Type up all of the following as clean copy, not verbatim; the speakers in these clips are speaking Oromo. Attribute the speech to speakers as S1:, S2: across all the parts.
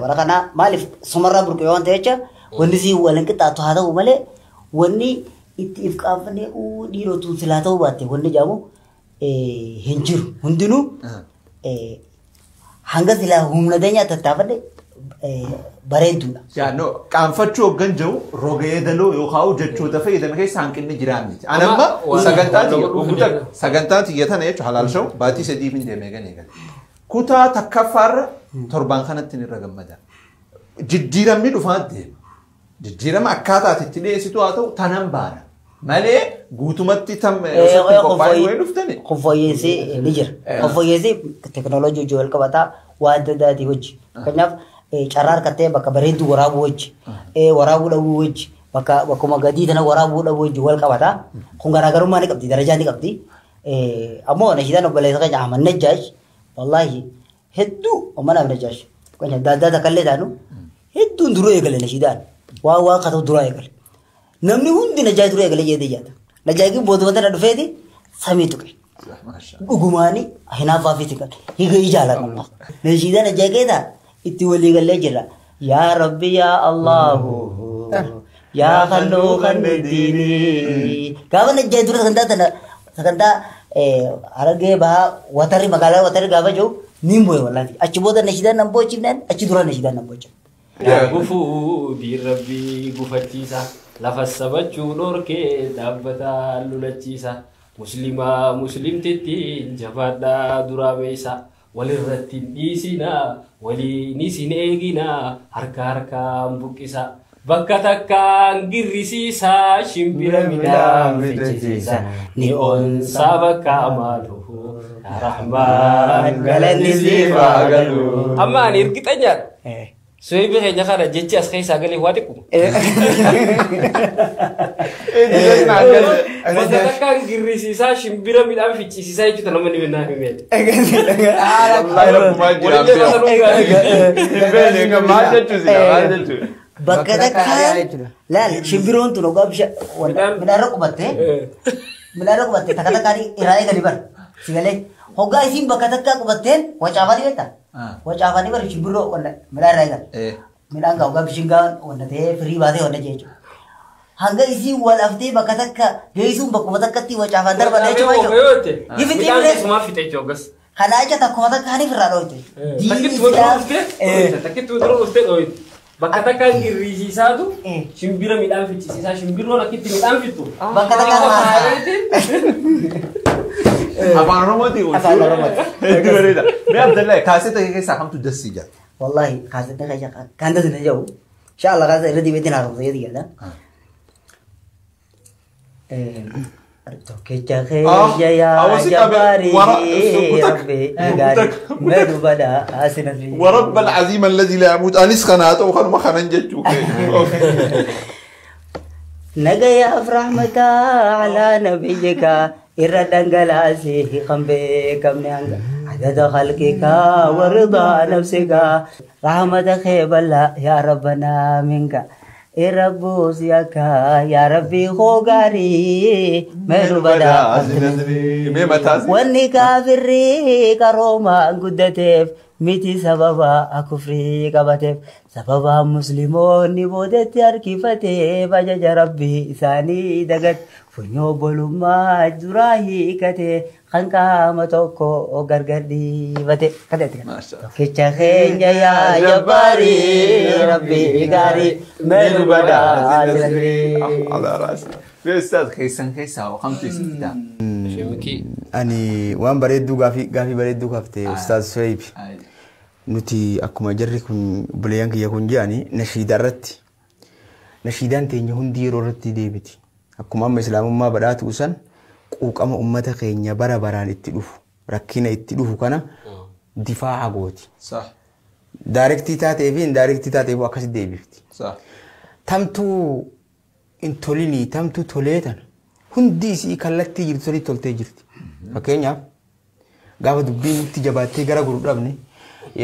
S1: Bara kana maaliif sumarraa burqee waan ta'e jecha wanni si waliin qixxaatu haa ta'u malee wanni itti if qaafnee dhiirotuun silaa ta'uu baatte wanni jedhamu hin jiru. Hundinuu hanga silaa humna deenyaa tattaafadhe bareedduudha.
S2: Yaa no qaanfachuu hoggan jiru roga yeedaloo yookaan jechoota fayyadame keessa hanqinni jiraa miti. Ani amma sagantaa tiyya tana jechuun halaal sha'u baatii sadiif hin deemee gan eegale. Kutaa takkaffaarra torbaan kanatti irra gammada. Jijjiiramni dhufaa deema. Jijjiirama akkaataa itti dhiyeessitu haa ta'u tanan baana. Malee guutumatti tam qophaa'ee wayii dhuftani.
S1: Qofooyyeessi ni jira. Qofooyyeessi teekinooloojii hojii wal qabataa waan adda addaatii hojii. Fakkeenyaaf carraa harkattee bakka bareedduu waraabuu wajji waraabuu dhabuu wajji bakka bakkuma gadii tana waraabuu dhabuu wajji wal qabataa. Kun garaagarummaa ni qabdi darajaa ni qabdi. Ammoo nashiidaan obboleessa keenya Ahmad Najjaash wallaahi hedduu Ahmad Najjaash fakkeenyaaf daaddaa takka taanu hedduun dura eegale nashiidaan waa waa kata'u dura eegale. Namni hundi Najjaash dura eegale jedhee yaada. Najjaash booduma tana dhufeeti samii tuqe. Dhugumaani hinaaffaa fi tikan higa ijaalan. Nashiidaan Najjaash keessa itti walii gallee jira. Yaa Rabbi yaa Allahu yaa khalluu kan diinii. Gaafa Najjaash dura sagantaa tana sagantaa Harargee bahaa watarri magaalaa watarri gaafa jiru niin bu'e wallaahi. Achi booda nashiidaan nan boochifnaan achi dura nashiidaan nan boochifne.
S3: Gufuu diin rabbii gufachiisa. Lafa sabachuu dhorkee dhaabbata lolachiisa. Muslimaa muslimtitti jabaadhaa duraa beeysa. Walirratti hin dhiisinaa, waliin isin eeginaa, harka harkaan buqqisa. Bakka takkaan girrisiisa, shimbira midhaan fichisiisa. Ni onsaa bakka amaalu. Yaa Rahmaan
S1: galanni siif
S2: haa galu.
S3: Amma ani irgixanyaadha. Suheebi keenya kana jechi as keessaa galee waa xiqquma. Bakka takkaan girrisiisaa shimbira midhaan fichisiisaa jechuudha nama ni bennaa fi meedha.
S2: Wallaahi rabbumaa jira. Hin beekne maal jechuusi maal jechuudha.
S1: Bakka takkaan laal shimbiroon tun hoggaa bishaan midhaanirra qubattee midhaanirra qubattee takka takkaan irraa eegali bara. Sigalee hoggaa isiin bakka takkaa qubatteen wacaafanii beektaa? Wacaafanii bara shimbiroo midhaan irraa eegal. Midhaan gaa hoggaa bishaan gaa wanta ta'ee firii baatee wanta jechuudha. Hanga isiin wal haftee bakka takka geessuun bakkuma takkatti wacaafan darban jechuudha.
S3: Ifti Midhaan keessumaa fixe jechuudha.
S1: Kanaa jecha takkuma takkaaniif irraa dhooyte.
S3: Takkitti dura dhuftee takkitti dura dhuftee dhooyte. Bakka takkaan girrisiisaatu shimbira midhaan fichisiisaa shimbirroon akkitti midhaan fittu.
S1: Bakka takkaan
S2: Afaan Oromooti.
S1: Afaan Oromooti.
S2: Hedduu bareeda. Mee Abdallaa kaaseta keessaa kamtu dasii jira?
S1: Wallahi kaasetta keessa kan dasi na jiru. Insha Allah kaasetta irra dibeetiin haasofsa jedhi jedha. Tokkicha keenya yaa jabaarii rabbi gaarii meedu badaa asinasri.
S2: ورب العظيم الذي لا يموت أنس خناته وخنما خنن جتشو.
S1: Nagayaaf rahmataa alaa nabiyyika irra dhangalaasee kan beekamne hanga adada khalqika wa ridaa nafsika rahmata kee bal'aa yaa rabbanaa minka irra buusi akka yaa rabbii koo gaarii meeru badaa.
S2: Mee mataas.
S1: Wanni kaafirri qaroomaan guddateef miti sababa kufrii qabateef sababa musliimoonni boodetti harkifateef ajaja rabbii isaanii dagat funyoo bolummaa duraa hiikate kan qaama tokko gargar dhiibate. Tokkicha keenya yaa jabbaarii rabbii gaarii meeru badaa.
S2: على راسي. Mee ustaaz keessan keessaa hoo kamtu isin fidaa?
S3: Shemikii.
S4: Ani waan bareedduu gaafii gaafii bareedduu kaaftee Ustaaz Suheeb. Nuti akkuma jarri kun buleeyyan kiyya kun jedhani nashiidaa irratti nashiidaan teenya hundi yeroo irratti deebiti. Akkuma amma islaamummaa badhaatu san quuqama uummata keenya bara baraan itti dhufu rakkina itti dhufu kana difaa'a gooti. Direct taatee fi indirect taateef akkasitti deebifti. Tamtuu hin tolinii tamtuu tolee tana hundi isii kallattii jirtu sadiitti toltee jirti. Fakkeenyaaf gaafa dubbiin nutti jabaattee gara gurru dhabne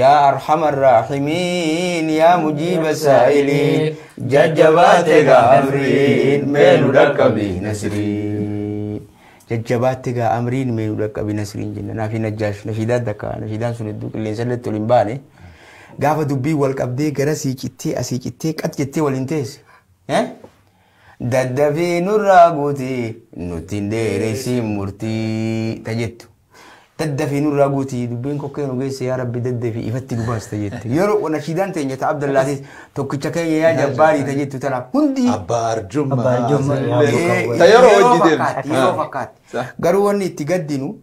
S4: yaa arhamar raahimiin yaa mujiiba saa'iliin jajjabaate gaa amriin mee nu dhaqqabi nasriin. Jajjabaatte gaa amriin mee nu dhaqqabi nasriin jenna. Naafi Najjaash nashiidaan takka nashiidaan sun hedduu qilleensa illee ol hin baane. Gaafa dubbii wal qabdee gara sii cittee asii cittee qat jettee waliin teesse. Daddafii nurraa guutii nuti hin dheeressin murtii ta jettu. Daddafii nurraa guutii dubbiin kokkee nu geesse yaa Rabbi daddafii ifatti nu baasta jette. Yeroo nashiidaan teenya ta Abdallaatis tokkicha keenya yaa Jabbaarii ta jettu tanaaf hundi.
S2: Abbaa Arjummaa.
S1: Abbaa Arjummaa.
S2: Ta yeroo hojii deemtu.
S4: Yeroo fakkaatti. Garuu wanni itti gaddinu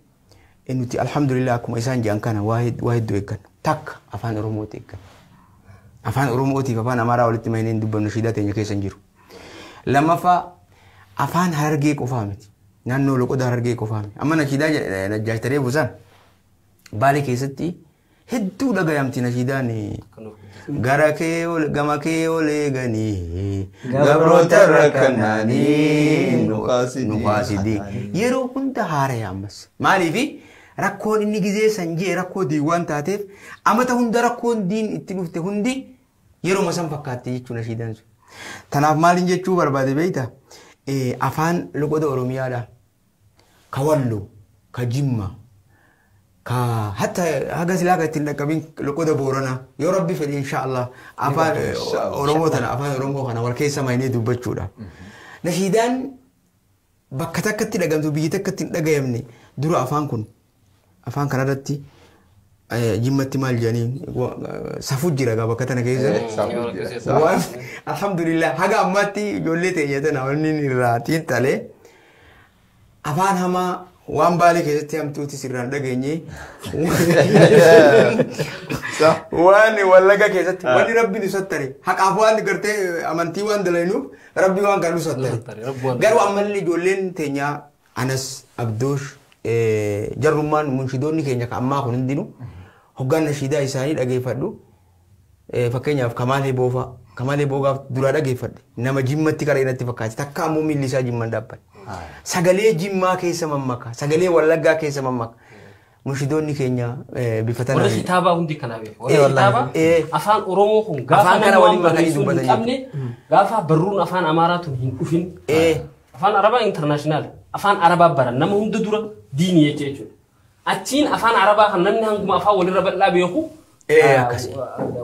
S4: nuti alhamdulillah akkuma isaan jedhan kana waa hedduu eegganna. Takka afaan Oromooti eegganna. Afaan Oromootiif afaan Amaaraa walitti mahinee hin dubbannu nashiidaa teenya keessa hin jiru. Lammaffaa afaan Harargee qofaa miti. Naannoo loqoda Harargee qofaa miti. Amma nashiidaa Najjaashtaree Busaan Baalee keessatti hedduu dhagayamti nashiidaan gara kee ol gama kee ol eeganii gabroota rakkannaanii nu kaasidii. Yeroo hunda haaraya ammas. Maaliifi rakkoon inni gizee san jee rakkoo diiwwan taateef amata hunda rakkoon diin itti dhufte hundi yeroo san fakkaatti jechuudha nashiidaan sun. Tanaaf maaliin jechuu barbaade beektaa? Afaan loqoda Oromiyaadha. Ka Walloo, ka Jimma, ka hatta haga silaa kan ittiin dhaqqabin loqoda Booranaa. Yoo Rabbi fedhe inshaallah afaan Oromoo tana afaan Oromoo kana wal keessa maynee dubbachuudha. Nashiidaan bakka takkatti dhagamtu biyyi takkatti hin dhagayamne dura afaan kun afaan kanarratti Jimmatti maal jedhanii safuu jira gaa bakka tana keessa. Waan alhamdulillah haga ammaatti ijoollee teenya tana wanni irraa xiinxalee afaan hamaa waan Baalee keessatti hamtuutis irraan dhageenye waan Wallagga keessatti wanni Rabbi nu sattare haqaaf waan gartee amantii waan dalaynuuf Rabbi waan kan nu sattare. Garuu ammallee ijoolleen teenya Anas Abdoosh jarrummaan munshidoonni keenya ka ammaa kun hundinuu hoggaan nashiidaa isaanii dhageeffadhu. Fakkeenyaaf Kamaal Heboo Kamaal Heboo gaaf duraa dhageeffadhe nama Jimmatti qaree natti fakkaate takka ammoo miilli isaa Jimmaan dhaabbate. Sagalee Jimmaa keessa mammaka sagalee Wallaggaa keessa mammaka munshidoonni keenya bifa tanaan.
S3: Warri kitaabaa hundi kanaa beeku. Warri kitaabaa afaan Oromoo kun gaafa
S4: Afaan kana
S3: nama
S4: waliin
S3: waan
S4: makanii
S3: barreessuu hin
S4: dubbatan
S3: qabne gaafa barruun afaan Amaaraa tun hin dhufin. Afaan Arabaa international afaan Arabaa baran nama hunda dura diinii jechuudha. Achiin afaan Arabaa kan namni hanguma afaan walirra bal'aa beeku
S4: Akkasi.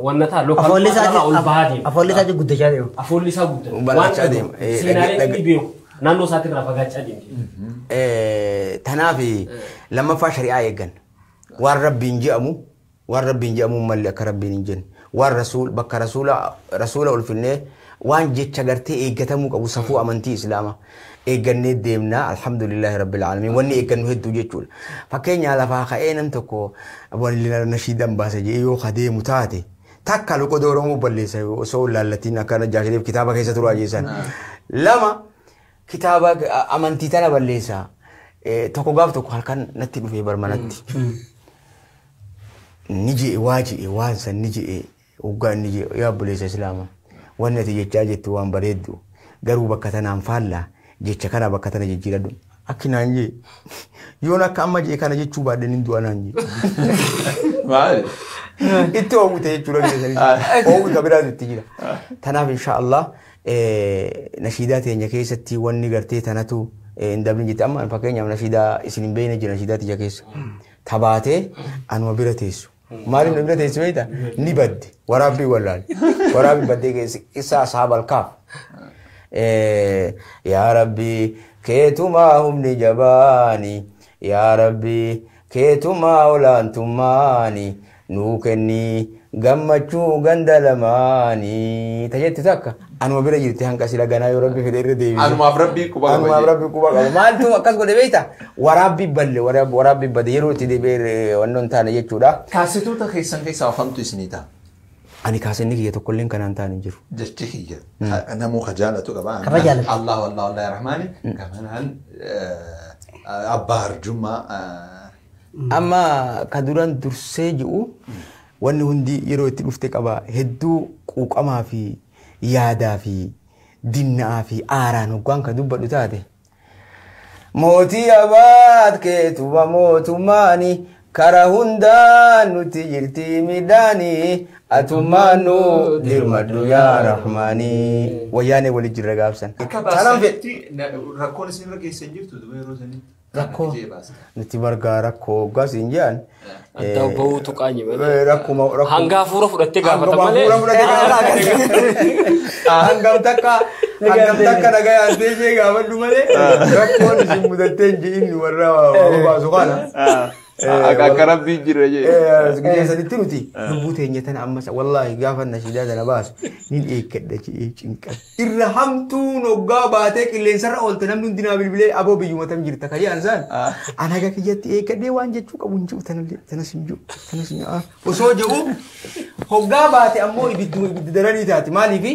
S3: Wannataa lookaan ol bahaa deema.
S1: Afoolli isaatii guddachaa deema.
S3: Afoolli isaa guddata.
S4: Bal'achaa deema.
S3: Seenaalee inni beeku naannoo isaatirraa fagaachaa deema.
S4: Tanaaf lammaffaa shari'aa eegganna. Waan Rabbiin je'amu waan Rabbiin je'amu malli akka Rabbiin hin jenne. Waan rasuul bakka rasuula ulfinnee waan jecha gartee eeggatamuu qabu safuu amantii Islaamaa eeggannee deemnaa alhamdulillahi rabbil aalamiin wanni eeggannu hedduu jechuudha. Fakkeenyaa lafaa ka'ee nam tokko walli nashiidaan baasa jedhee yoo kadeemu taate takka loqoda Oromoo balleessa osoo laallatiin akka Najjaashiriif kitaaba keessa turaa jeessan. Lama kitaaba amantii tana balleessa. Tokko gaaf tokko halkan natti dhufee barmanatti. Ni je'e waa je'e waan san ni je'e hoggaan ni je'e yaa obboleessa Islaamaa. Wanni ati jechaa jettu waan bareeddu garuu bakka tanaan faallaa jecha kana bakka tana jijjiiradhu. Akki naan jee yoon akka amma jee kana jechuu baadheen hin du'a naan jee.
S2: Maali?
S4: Itti oowwite jechuudha biyya oowwi ka biraatu itti jira. Tanaaf inshaallah nashiidaa teenya keessatti wanni gartee tanatu hin dabrin jette amma fakkeenyaaf nashiidaa isin hin beekne jira nashiidaa tiyya keessa. Tabaatee anuma bira teessu. Maaliif na bira teessu beektaa? Ni badde waraabbii wallaale. Waraabbii baddee keessa isaa saabal kaaf. Yaa Rabbi keetumaa humni jabaani yaa Rabbi keetumaa olaantummaani nuu kenni gammachuu ganda lamaani ta jettu takka anuma bira jirti hanqa sila ganaa yoo Rabbi fedhe irra deebise.
S2: Anumaaf Rabbii quba qaba.
S4: Anumaaf Rabbii quba qaba. Maaltu akkas godhe beektaa? Waraabbii balle waraabbii badde yeroo itti deebi'ee wannoon taane jechuudha.
S2: Kaasetoota keessan keessaa afamtu isinii ta'a.
S4: Ani kaasenni kiyya tokkolleen kanaan taane hin jiru.
S2: Jechi kiyya namuu ka jaalatu qaba.
S1: Kaba jaalatu.
S2: Allah wallah wallah rahmaani gamanaan abbaa arjummaa.
S4: Amma ka duraan dursee ji'u wanni hundi yeroo itti dhufte qaba hedduu quuqamaa fi yaadaa fi dinnaa fi aaraan hoggaan ka dubbadhu taate. Mootii abaat keetuma mootummaani kara hundaan nuti jirti midhaani atummaan nu dirmadhu yaa rahmaani. Wayyaanee walitti jirra gaafsan.
S2: Akka baasetti rakkoon isin irra geesse hin jirtu duba yeroo sanitti.
S4: Rakkoo nuti bargaa rakkoo hoggaas hin jedhan.
S3: Adda bahuu tuqaanyi malee.
S4: Rakkuma rakkoo.
S3: Hanga hafuura fudhattee gaafata malee.
S4: Hanga hafuura fudhattee gaafata. Hangam takka nagaa yaantee ishee gaafadhu malee rakkoon isin mudattee hin ji'in warra baasu kana.
S2: Akka rabbiin jira jee.
S4: Guyyaa saditti nuti lubbuu teenya tana ammas wallaahi gaafa nashiidaa tana baasu nin eeggadha jedhee cinqan. Irra hamtuun hoggaa baatee qilleensarra oolte namni hundinaa bilbilee aboo biyyuma tam jirta kayyaan isaan. Ana aga kiyyatti eeggadhee waan jechuu qabu hin jiru tanallee tanas hin jiru tanas hin jiru. Osoo jiru hoggaa baate ammoo ibidduma ibidda daranii taati maaliifi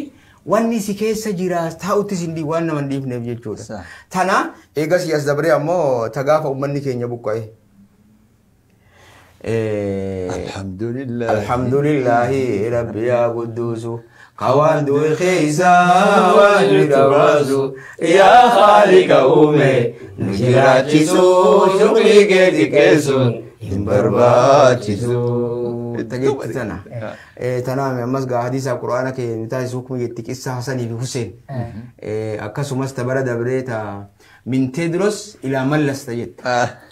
S4: wanni si keessa jira taa'utti sin waan nama hin dhiifneef jechuudha. Tana eegas as dabree ammoo ta gaafa uummanni keenya buqqa'e.
S2: Alhamdulillah.
S4: Alhamdulillahi rabbi yaa qudduusu kawaan du'e keessa waan jira baasu yaa khaaliqa uume nu jiraachisu shukrii kee xiqqeessuun hin barbaachisu. Tajeetti tana. Tanaame ammas gaa hadiisa quraana kee nu taasisu hukkuma jetti qissa Hasanii fi Huseen. Akkasumas ta bara dabree ta min Teedros ilaa Mallas ta jette.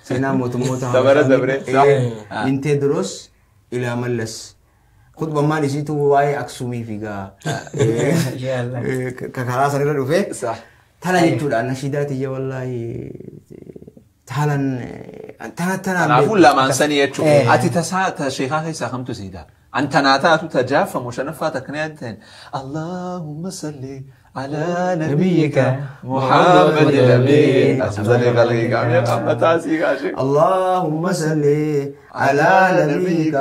S4: Seenaa mootummoota
S2: Ta bara dabree.
S4: Min Teedros ilaa Mallas. Khutbammaan isiitu waa'ee Aksumii fi gaa karaa sanirra dhufe. Tana jechuudha nashiidaa tiyya wallaahi taalan tana tana.
S2: Kanaafuu lamaan sanii jechuudha. Ati tasaa ta sheekaa keessaa kamtu siida? An tanaa taatu ta jaafamu shanaffaa takkana yaaddan. Allahumma salli ala nabiyyika Muhammad al-Amin. Asmani qalbii qaamni amma taasii kaashe.
S4: اللهم صل على نبيك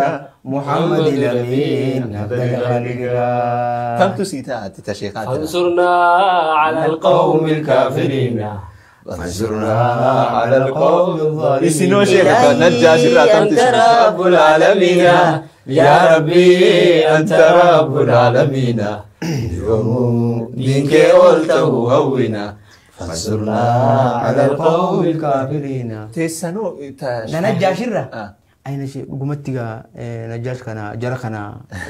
S4: محمد الأمين أفضل خلق.
S2: Kamtu sii ta'a ati ta sheekaa ta'a?
S3: فانصرنا على القوم الكافرين.
S4: فانصرنا على القوم الظالمين.
S2: Isinoo sheeka Najjaash irraa kamtu
S3: أنت
S2: isin?
S3: رب العالمين يا ربي أنت رب العالمين.
S4: دينك قلته هونا فانصرنا على القوم الكافرين.
S2: Teessanoo ta
S4: Na Najjaash irra.
S2: Ah.
S4: Aina shi dhugumatti gaa Najjaash kana jara kana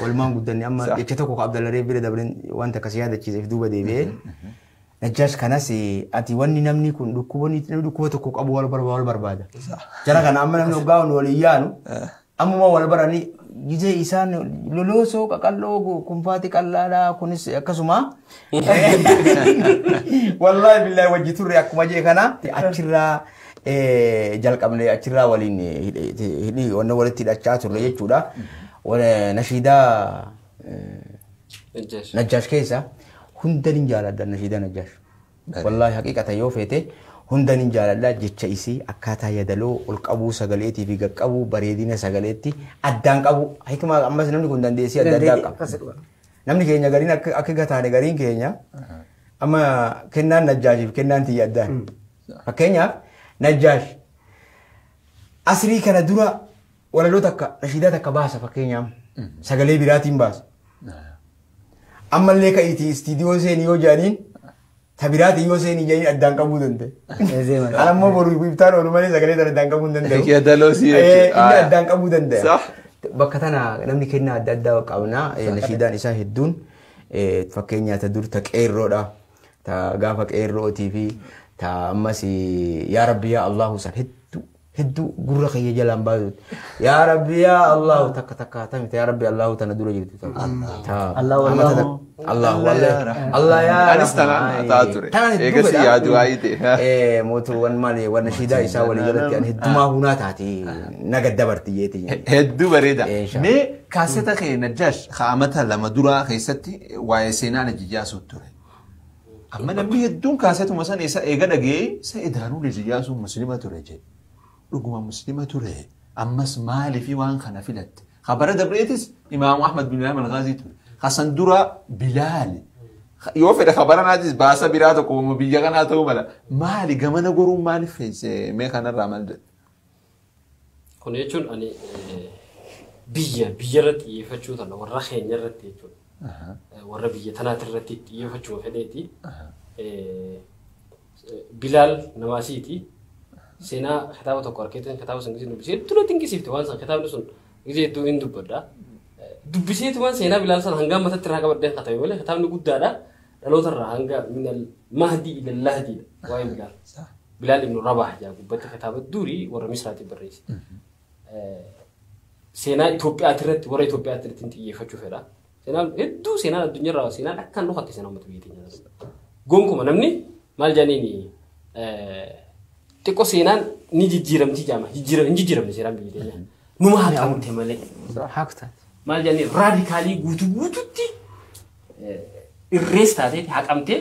S4: walumaan guddanne amma jecha tokko ka Abdallaree bira dabreen wanta akkas yaadachiiseef duuba deebi'ee. Najjaash kanas ati wanni namni kun dhukkuboonni namni dhukkuba tokko qabu wal wal barbaada. Jara kana amma namni hoggaa waliin yaanu ammuma wal baranii gizee isaan loloosoo qaqalloo kunfaati qallaadhaa kunis akkasuma. Wallaahi billaahi wajji turre akkuma jee kana achirraa jalqabne achirraa waliin hidhii wanna walitti hidhachaa turre jechuudha. Nashiidaa Najjaash keessa hunda nin jaaladha nashiidaa Najjaash. Wallaahi haqiiqata yoo feete hunda nin jaaladha jecha isii akkaataa yadaloo ol qabuu sagaleetii fi gaqqabuu bareedina sagaleetti addaan qabu. Hikmaa ammas namni kun dandeessii adda addaa qaba. Namni keenya gariin akka gataane gariin keenya amma kennaan Najjaashiif kennaan tiyya addaan. Fakkeenyaaf Najjaash asrii kana dura walaloo takka nashiidaa takka baasa fakkeenyaaf sagalee biraatiin baasa. Ammallee ka'iitii istiidiyoo seenii yoo jedhaniin ta biraatiin yoo seenii jedhaniin addaan qabuu danda'e. Ana immoo boru ibtaan oolu malee sagalee tana addaan qabuu hin danda'u.
S2: Yadaloo sii jechuudha.
S4: Inni addaan qabuu danda'a. Bakka tana namni kennaa adda addaa qabna. Nashiidaan isaa hedduun fakkeenya ta dur ta qeerroodha. Ta gaafa qeerrootii fi ta ammas yaa Rabbi yaa Allahu san hedduu hedduu gurra kiyya jalaan baasu. Yaa Rabbi yaa Allahu takka takka tamite yaa Rabbi Allahu tana dura jirtu.
S1: Allahu Allahu.
S4: Allahu Allah yaa
S2: Anis tanaan ta'a ture. Eegas yaadu waayee ta'e.
S4: Mootuuwwan maali wanna shiidaa isaa walii jalatti ani heddumaa hunaa taate naga dabarti jeeti.
S2: Hedduu bareeda. Mee kaaseta kee Najjaash kaa'amata 2 duraa keessatti waa'ee seenaa Najjiyyaasuu ture. Amma namni hedduun kaasetuma san isa eega dhagee isa edaanuu Najjiyyaasuu muslima ture jedhe. Dhuguma muslima ture. Ammas maaliifi waan kana filatte? Kabara dabreetis Imaamu Ahmad bin Ibrahim al-Ghaazii ture. Hasan dura Bilaali. Yoo fedhe kabara naatis baasa biraa tokko biyya kanaa ta'uu mala. Maali gamana goruun maaliif feese mee kanarraa maal jedhe?
S3: Kun jechuun ani biyya biyyarratti xiyyeeffachuu tana warra keenya irratti jechuudha. Warra biyya tanaati irratti xiyyeeffachuu fedheeti. Bilaal nama asiiti. Seenaa kitaaba tokko argeetan kitaaba sun gisee dubbisee hedduu natti dinqisiifte waan san kitaabni sun gisee hedduu hin dubbadha. Dubbiseetu waan seenaa Bilaal san hanga matatti irraa qabadhee katabe malee kitaabni guddaadha. Dhaloota irraa hanga minal mahdii ila lahdiidha waa'ee Bilaal. Bilaal ibn Rabah jaa gubbatti kitaaba durii warra Misraatti barreesse. Seenaa Itoophiyaa irratti warra Itoophiyaa irratti xiyyeeffachuu fedha. Seenaan hedduu seenaan addunyaarraa seenaan akkaan dhokatte seenaa uummata biyya teenyaa. Gonkuma namni maal jedhaniini xiqqoo seenaan ni jijjiiramti jaama hin jijjiiramne seenaan biyya teenyaa. Numa haqamte malee. Maal jedhanii raadikaalii guutuu guututti irrees taatee haqamtee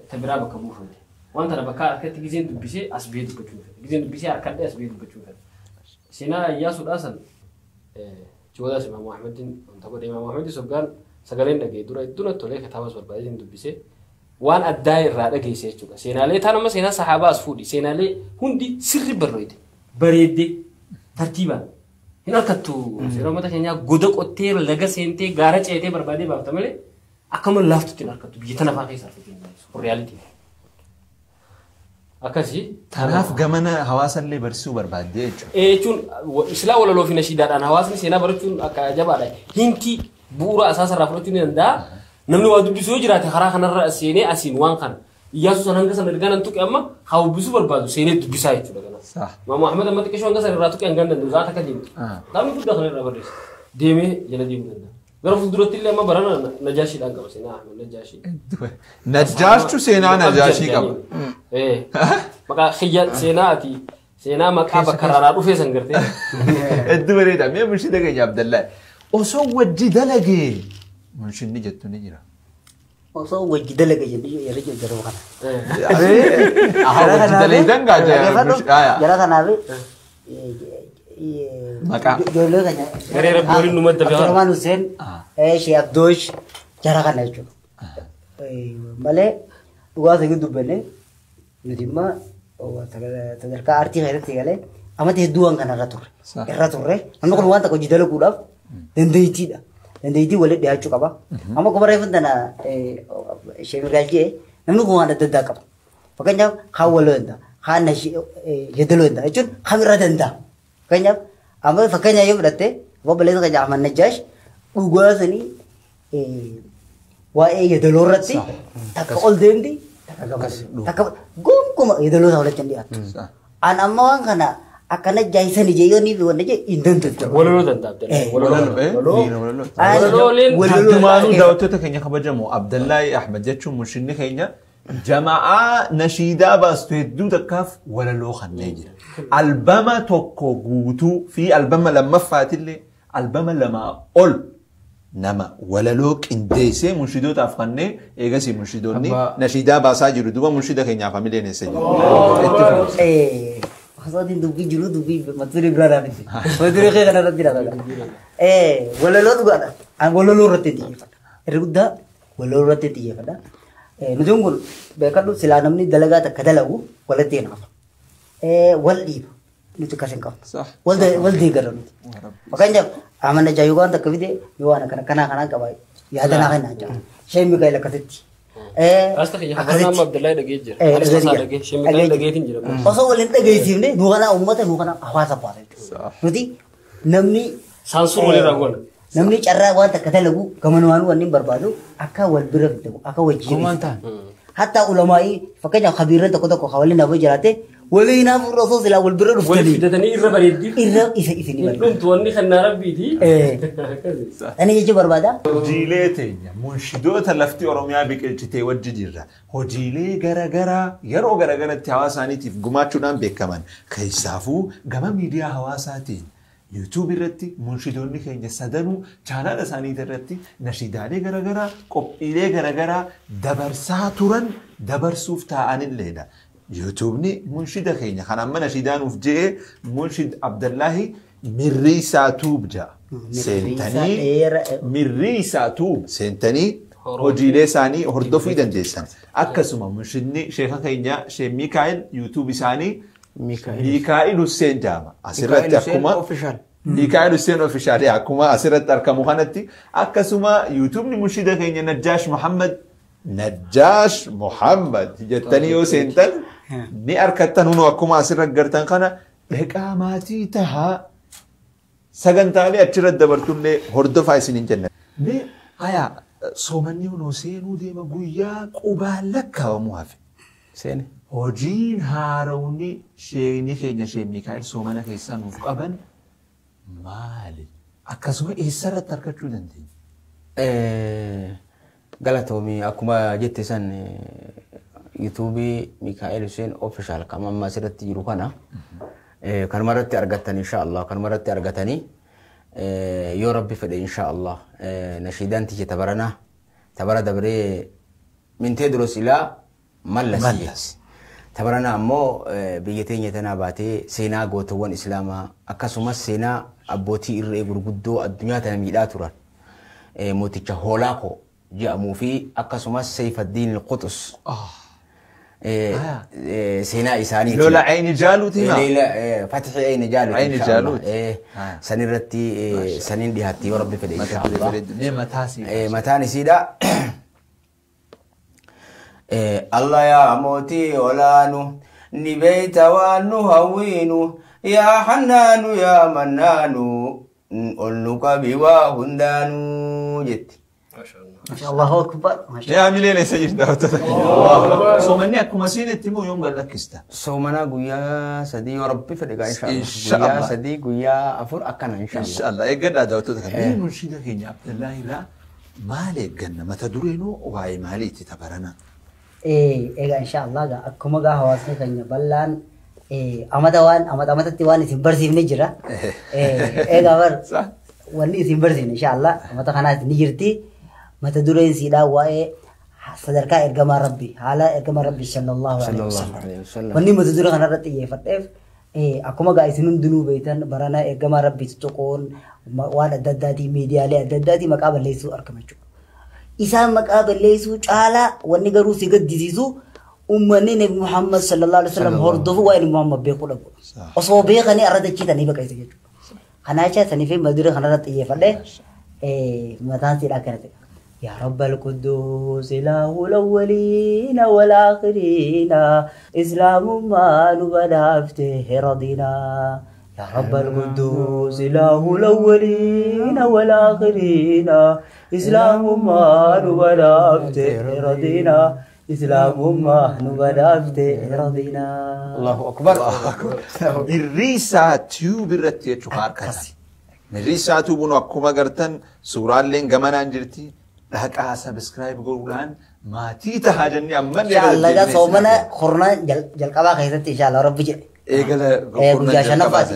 S3: ta biraa bakka buufamte. Waan tana bakka harkatti gizeen dubbisee as ba'ee dubbachuu fedha. Gizeen dubbisee harkadhee as ba'ee dubbachuu fedha. Seenaa Iyyaasuudhaa san Chiwwataa Imaamu Ahmediin wanta godhe Imaamu Ahmedii soggaan sagaleen dhaga'e dura hedduu natti tolee kitaabas barbaadee dubbisee waan addaa irraa dhageesse jechuudha. Seenaalee taan amma seenaa sahaabaa as fuudhi. Seenaalee hundi sirri barreedde bareeddee tartiibaan hin harkattu. Seenaa uummata keenyaa goda qottee laga seentee gaara ceetee barbaadee baafta malee akkama laaftutti hin harkattu biyya tana fa'aa keessa harkatu. Reyaalitii. Akkasii.
S2: Tanaaf gamana hawaasallee barsiisuu barbaaddee jechuudha.
S3: Jechuun silaa walaloo fi nashiidaadhaan hawaasni seenaa barachuun akka jabaadha. Hinti bu'uura asaasarraa fudhachuu ni danda'a. Namni waa dubbisuu yoo jiraate karaa kanarra seenee asiin waan kana. Iyyaasuu san hanga sana ergaa nan tuqe amma haa dubbisuu barbaadu seenee dubbisaa jechuudha kana. Maamu Ahmed amma xiqqeeshoo hanga sana irraa tuqe hanga danda'u zaata akka deemtu. Kitaabni guddaa kana irraa barreessa. Deemee jala deemuu danda'a. Gara fuulduratti illee amma barana Najaashiidhaan qaba seenaa Ahmed Najaashii.
S2: Najaashtu seenaa Najaashii qaba.
S3: Maqaa xiyya seenaa ati seenaa maqaa bakka raaraa dhufee san gartee.
S2: Hedduu bareeda. Mee munshida keenya Abdallaa. Osoo wajji dalagee munshinni jettu ni jira.
S1: Osoo wajji dalagee jennu yeroo jiru kana.
S2: Wajji dalagee dangaa jira.
S1: Jara kanaaf
S2: Maqaa.
S1: Ijoollee keenya.
S3: Garee rabbi waliin nu madda fi
S1: Abdurrahman Hussein, Sheekh Abdoosh jara kana jechuudha. Malee dhugaa ta'e dubbanne nuti immoo sadarkaa aartii keessatti galee amata hedduu waan kana irra turre. Irra turre namni kun waan tokko hojii dalaguudhaaf dandeettiidha. Dandeettii walitti dhiyaachuu qaba. Amma akkuma reefu tana Sheekh Mirgaal jedhe namni kun waan adda addaa qaba. Fakkeenyaaf kaan waloo danda'a, kaan yeedaloo danda'a jechuun kamirra danda'a. Fakkeenyaaf amma fakkeenya yoo fudhatte obboleessa keenya Ahmad Najjaash dhugaa sanii waa'ee yeedaloo irratti takka ol deemti takka gama takka gonkumaa yeedaloo isaa walitti hin dhiyaattu. An amma waan kana akka Najjaashan ijee yoo ni fi wanna jee hin danda'u.
S3: Walaloo danda'a Abdallaa. Walalooleen
S2: Addumaanuu daawwattoota keenya kabajamoo Abdallaahi Ahmed jechuun munshinni keenya jama'aa nashiidaa baastu hedduu takkaaf walaloo kannee jira. Albama tokko guutuu fi albama lammaffaatillee albama lamaa ol nama walaloo qindeessee munshidootaaf kannee eegasii munshidoonni nashiidaa baasaa jiru duuba munshida keenyaaf hamileen eessa jiru.
S1: Osootiin dubbii jiru dubbii mata duree biraa dhaabinte. Mata duree kee kana irratti dhaabata. Walaloo dhugaadha. An walaloo irratti xiyyeeffadha. Irri guddaa walaloo irratti xiyyeeffadha. Nuti kun beekadhu silaa namni dalagaa takka dalagu walitti hinaafa. Wal dhiiba. Nuti akkas hin qabnu. Wal deeggarra nuti. Fakkeenyaaf Ahmad Najjaa waan takka fide yoo waan akkana kanaa kanaa qaba yaada naa kennaa jira. Sheekh Mikaa'el akkasitti.
S3: Asta kiyya habarnaa amma Abdullahi dhagee jira. Anis tasaa dhagee. Sheekh Mikaa'el dhageetiin jira.
S1: Osoo waliin dhageessifne nu kana uummata nu kana hawaasa baasa jechuudha. Nuti namni
S3: Saansuur walirraa goona.
S1: Namni carraa waan takka dalagu gamanumaan wanni barbaadu akka wal bira fidamu akka wajjin. Hatta ulamaa'ii fakkeenyaaf kabiirran tokko tokko kan waliin naafuu jiraate waliin naafuu osoo silaa wal bira
S3: Wal
S1: dhuftanii
S3: fidatanii irra bareeddiif.
S1: Irra isa isin bareeddi.
S3: Dhumtu wanni kannaa rabbiiti.
S1: Ani jechuun barbaada.
S2: Hojiilee teenya munshidoota lafti Oromiyaa biqilchitee wajji jirra. Hojiilee garaagaraa yeroo garaagaratti hawaasa isaaniitiif gumaachuudhaan beekaman. Keessaafuu gama miidiyaa hawaasaatiin YouTube irratti munshidoonni keenya sadanuu chaanaala isaanii irratti nashiidaalee garaagaraa qophiilee garaagaraa dabarsaa turan dabarsuuf taa'anilleedha. YouTubeni munshida keenya kan amma nashiidaa nuuf je'ee munshid Abdallaahi Mirriisaa Tuub ja'a. Seentanii Mirriisaa Tuub seentanii hojiilee isaanii hordofuu dandeessan. Akkasuma munshidni sheeka keenya Sheekh Mikaa'el YouTube isaanii Mikaa'el Hussein jedhama. Asirratti akkuma Mikaa'el Hussein Official akkuma asirratti argamu kanatti akkasuma YouTubeni munshida keenya Najjaash Muhammad Najjaash Muhammad jettanii yoo seentan ni argattan hunoo akkuma asirra gartan kana dhaqaa maatii tahaa sagantaalee achirratti dabartullee hordofaa isiniin jenna. Mee hayaa soomanni hunoo seenuu deema guyyaa qubaan lakkaa'amu hafe.
S4: Seene.
S2: Hojiin haarawni sheekni keenya Sheek Mikaa'el soomana keessaa nuuf qaban maali? Akkasuma eessarratti argachuu dandeenya?
S4: Galatoomii, akkuma jette san YouTube Mikaa'el Hussein Official kan amma asirratti jiru kana kanuma irratti argattan, insha Allah, kanuma irratti argatanii yoo Rabbi fedhe, insha Allah, nashiidaan tiyya tabaranaa tabara dabree min Teedros ilaa Mallas.
S2: Mallas.
S4: Tabaranaa ammoo biyya teenya tanaa baatee seenaa gootawwan Islaamaa, akkasumas seenaa abbootii irree gurguddoo addunyaa tana miidhaa turan, mooticha Hoolaakoo jedhamuu fi akkasumas Seyfaddiin Quxus seenaa isaanii.
S2: Lola Ayni Jaaluuti himaa?
S4: Fatixii Ayni Jaaluuti.
S2: Ayni
S4: insha Allah.
S2: Jaaluuti.
S4: San irratti saniin dhiyaatti yoo Rabbi fedhe, insha
S2: Mata duree
S4: Allah.
S2: bareedu. Mee mataa sii.
S4: Mataan isiidha. Allah yaa mootii olaanu ni beeyta waan nu hawwiinu, yaa hannaanu yaa mannaanu, ol nu qabi waa hundaanuu jetti.
S1: Masha Allahu akbar. Masha
S2: Mee hamileen eessa jirti daawwattoota keenya? Soomanni akkuma siin itti immoo yoom gad lakkista?
S4: Soomanaa guyyaa 3 yoo Rabbi fedhe gaa, insha Allah.
S2: Insha
S4: Guyyaa
S2: Allah.
S4: 3, guyyaa 4 akkana, insha Allah.
S2: Insha Allah eeggadhaa daawwattoota kana. Mee munshiida keenya Abdullaahi irraa maal eegganna? Mata dureenuu waa'ee maaliiti tabarana?
S1: Egaa insha Allah gaa akkuma gaa hawaasni keenya bal'aan amata waan amata amatatti waan isin barsiifne jira. Egaa bar wanni isin barsiifne insha Allah amata kanaas ni jirti. Mata dureen siidhaa waa'ee sadarkaa ergamaa Rabbi, haala ergamaa Rabbi sallallahu alaihi
S4: Sallallahu alaihi
S1: wasallam.
S4: wasallam.
S1: Wanni mata duree kanarratti xiyyeeffadheef akkuma gaa isin hundinuu beektan barana ergamaa Rabbi tuttuquun waan adda addaatii miidiyaalee adda addaatii maqaa balleessuu argama jechuudha. Isaan maqaa balleessuu caalaa wanni garuu si gaddisiisu uummanni Nabi Muhammad sallallahu alaihi wasallam hordofu waa'ee Nabi Muhammad beekuu dhabu. Osoo beekanii arra dachiitanii baqaysa jechuudha. Kanaa jecha sanii fi mata duree kanarratti xiyyeeffadhee mataan siidhaa akkana ta'e. يا رب القدوس إله الأولين والآخرين، إسلام ما نبدأ رضينا. يا رب القدوس إله الأولين والآخرين، إسلام ما نبدأ رضينا، إسلام ما نبدأ رضينا.
S4: Allahu akbar.
S2: Mirriisaa Tube irratti jechuudha harkatti. Mirriisaa Tube akkuma agartan suuraaleen gamanaan jirti. Dhaqaa subscribe godhuudhaan maatii tahaa jennee ammallee
S1: إن شاء الله gaa soomana kornaa jalqabaa keessatti, insha Allah, Rabbi jedhe.
S2: Eegala
S1: Guyyaa shanaffaati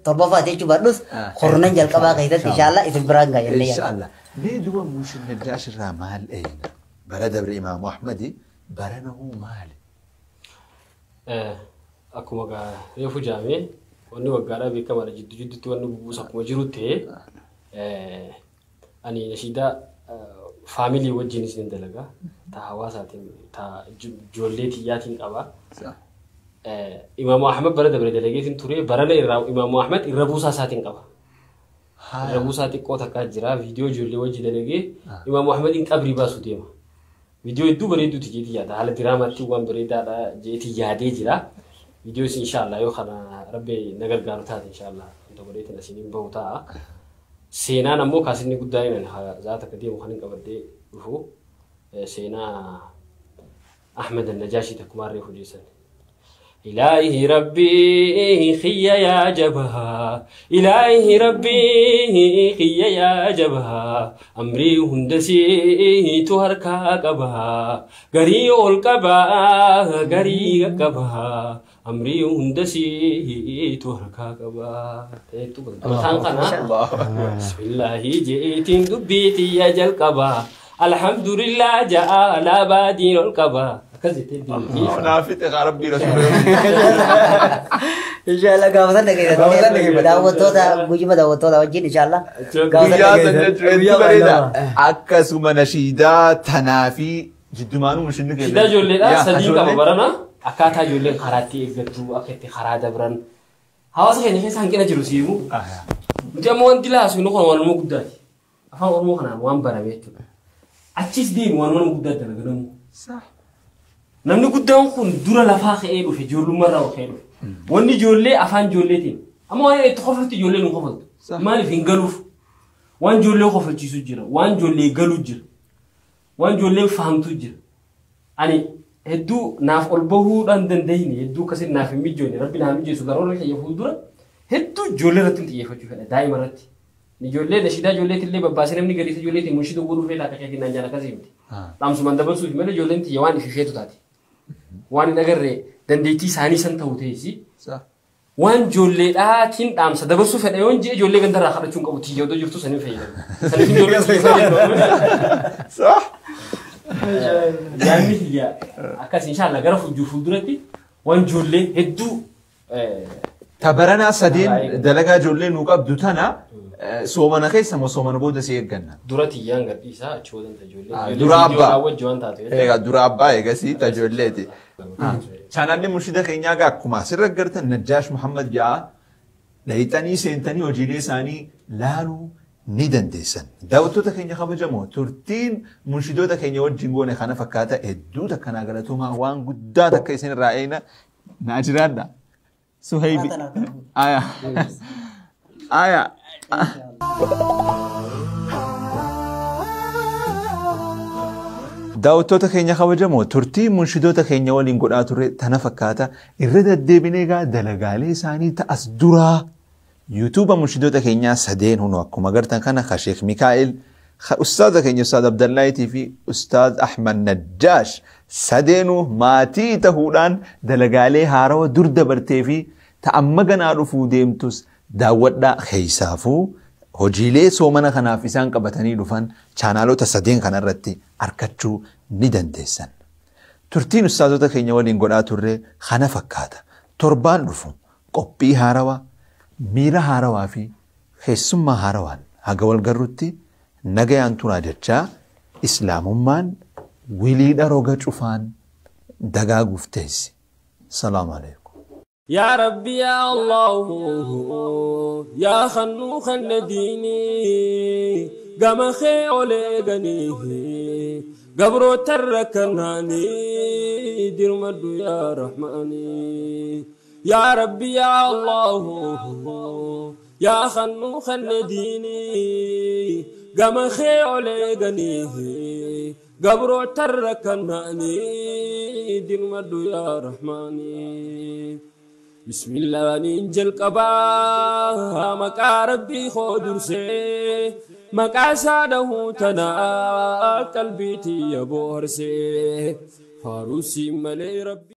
S1: torbaffaati jechuu baadhus kornan jalqabaa keessatti insha Allah isin biraan gaa jennee
S2: Insha
S1: yaadna.
S2: Allah. Mee duba Muushin Najjaash irraa maal eegna? Bara dabre Imaamu Ahmadi, barana hoo maali?
S3: Akkuma gaa reefu jaamee wanni waggaadhaa beekamaadha, jidduu jidduutti wanni bubuus akkuma jiru ta'ee ani nashiidaa faamilii wajjinis ni dalagaa, ta hawaasaatiin, ta ijoollee tiyyaatiin qaba. Imaamu Ahmad bara dabre dalageetiin ture, barana irraa Imaamu Ahmad irra buusaa isaatiin qaba. Irra buusaa xiqqoo takkaa jira, viidiyoo ijoollee wajji dalagee Imaamu Ahmadiin qabrii baasu deema. Viidiyoo hedduu bareedduuti jeetii yaada, haala diraamaatti waan bareedaadha jeetii yaadee jira. Viidiyoo isin insha Allah yoo kana Rabbi na gargaaru taate, insha Allah wanta godheetiin asiin hin bahu ta'a. Seenaan ammoo kaasinni guddaa himan zaata akka deemu kan hin qabadhee dhufu seenaa Ahmed Najaashii takkumaa reefu jeessan. إلهي ربي خي يا جبها، إلهي ربي خي يا جبها، أمري هندسي تهركا قبها، غري القبا غري قبها، أمري هندسي تهركا قبا. بسم الله جئت دبيتي يا جلقبا، الحمد لله جاء لا بادين القبا.
S2: Naafite haa Rabbii rasuula.
S1: Inshallah gaafa sana dhageeffatu. Daawwattoota guyyuma daawwattoota wajjin inshallah.
S2: Guyyaa sana jechuun hedduu bareeda. Akkasuma nashiidaa tanaa fi jiddumaanuu mushinni keenya.
S3: Nashiidaa ijoolleedhaa sadii qaba barana. Akkaataa ijoolleen karaatti eeggattu, akka itti karaa dabran. Hawaasa keenya keessa hanqina jiru siimu. Nuti ammoo wanti laasu inni kun waanuma guddaati. Afaan Oromoo kanaan waan barame jechuudha. Achis deemu waanuma guddaa dalaganamu. Namni guddaan kun dura lafaa ka'ee dhufe, ijoollummaarraa ka'ee dhufe. Wanni ijoollee afaan ijoolleetiin. Amma waan itti kofaltu ijoolleen hin kofaltu. Maaliif hin galuuf? Waan ijoollee kofalchiisu jira. Waan ijoollee galu jira. Waan ijoolleen fahamtu jira. Ani Hedduu naaf ol bahuudhaan dandeenye hedduu akkasiin naaf hin mijoone rabbi naaf mijeessu garoorra kiyya fuuldura hedduu ijoollee irratti xiyyeeffachuu fedha daa'ima irratti. Ijoollee nashiidaa ijoolleetti illee babbaasee namni gadiisa ijoolleetti munshituu godhuu fedha akka keetiin naan jaan akkasii miti. Dhaamsumaan dabarsuuf malee ijoolleen tiyya waan ififeetu taate. Waan hin agarree dandeettii isaanii san ta'u ta'eesi. Waan ijoolleedhaatiin dhaamsa dabarsuu fedha yoon jee ijoollee gandarraa kadhachuu hin qabu tiyya odoo jirtu saniin fayyadamu. Saniif ijoollee Yaadni kiyya akkas inshallah gara fuulduratti waan ijoollee hedduu
S2: Tabaranaa sadeen dalagaa ijoollee nuu qabdu tana soomana keessa moo soomana booda si eegganna?
S3: Dura tiyyaan gadhiisaa achi boodan ijoollee.
S2: Dura abbaa.
S3: Wajji waan taatu.
S2: Egaa dura abbaa eegasii tajoolleeti. Chaanaalli mushida keenyaa egaa akkuma asirra agartan Najjaash Muhammad ja'a dhayixanii seentanii hojiilee isaanii laaluu ni dandeessan. Daawwattoota keenya kabajamoo turtiin munshidoota keenya wajjin goone kana fakkaata hedduu takkanaa galatoomaa waan guddaa takka isin irraa eegna naa jiraadha. Suhaybi. Aya. Aya. Daawwattoota keenya kabajamoo turtii munshidoota keenya waliin godhaa turre tana fakkaata irra deddeebinee egaa dalagaalee isaanii ta'as duraa yuutuuba munshidoota keenyaa sadeen hunu akkuma agartan kana ka Sheekh Mikaa'el ka ustaaza keenya Ustaaz Abdallaahitii fi Ustaaz Ahmad Najjaash sadeenuu maatii tahuudhaan dalagaalee haarawa dur dabartee fi ta'amma ganaa dhufuu deemtus daawwadhaa keessaafuu hojiilee soomana kanaaf isaan qabatanii dhufan chaanaalota sadeen kanarratti argachuu ni dandeessan. Turtiin ustaazota keenya waliin godhaa turre kana fakkaata. Torbaan dhufu qophii haarawaa, miira haarawaa fi keessummaa haarawaan haga wal garrutti nagayaan turaa jechaa islaamummaan wiliidha roga cufaan dagaaguuf teessi. Salaamu alaikum.
S3: يا ربي يا الله يا خنو خن ديني قام خيولي غنيه قبرو تركناني دير مدو يا رحماني يا ربي يا الله يا خنو خن ديني قام خيولي غنيه قبرو تركناني دير مدو يا رحماني بسم الله ننجل قبا مكا ربي خودرسي مكا ساده تنا قلبي تي يبورسي فاروسي ملي ربي.